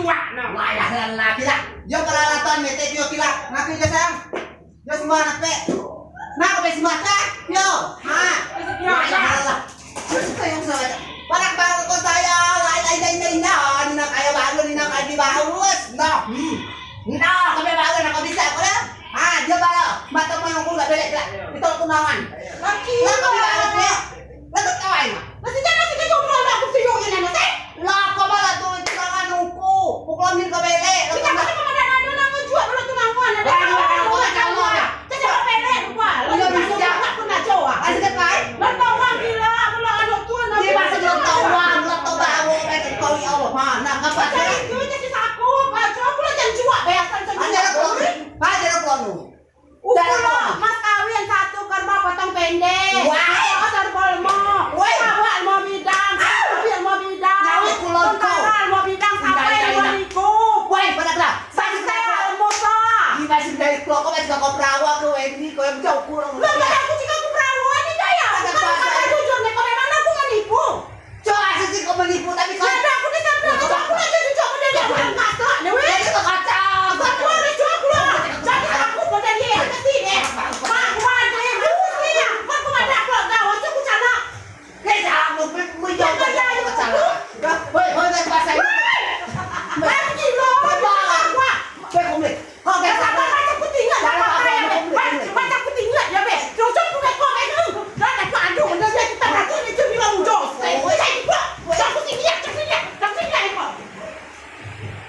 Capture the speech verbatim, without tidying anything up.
Wah, nah. Wah, lah, lah, lah, kila. Yo peralatan mete yo kila. Nak kila sang. Yo semua nak pe. Nak pe semua cak. Yo. Ha. Wah, lah, lah, lah. Terus kita yang salah. Panak baru ko saya. Lai, lai, lai, lai, nah. Ni nak kaya baru, ni nak kaji baru. Nah. Hmm. Nah, sampai baru nak bisa ko dah. Ha, dia baru. Mata mau aku nggak belek lah. Kita tunangan. Laki. Lah, kami baru ya. Lah, tak tahu aja. Masih jangan masih kejumpa lah. Aku sih yuk ini masih. Lah, ko malah tu tunangan uku. Pukul min ko belek. Lah, kita tak. Masih kemana ada nang jual belum tunangan. Ada. Wah, tunangan, wah, tunangan. Cecep belek, lupa. Lah, bisa. Aku nak jual. Ada dekat. Lah, tahu gila. Aku nak anak tua. Dia masih belum tahu, belum tahu baru. Kau ya Allah, mana? Ngapa sih? Itu jadi saku. Baca aku lah jangan jual. Biasa saja. Ada dekat. Aja lo kono. Ukur lo, mas kawin satu kerbau potong pendek. Wah. Pasar Bolmo. Woi. Awak lemo bidang, sapi lemo bidang. Nyawa kulon ko. Tentara lemo bidang, sampai lemo liku. Woi, pada kela. Sasel lemo sa. Ini masih dari kelompok, masih kau perawa ke Wendy, kau yang jauh kurang. Lo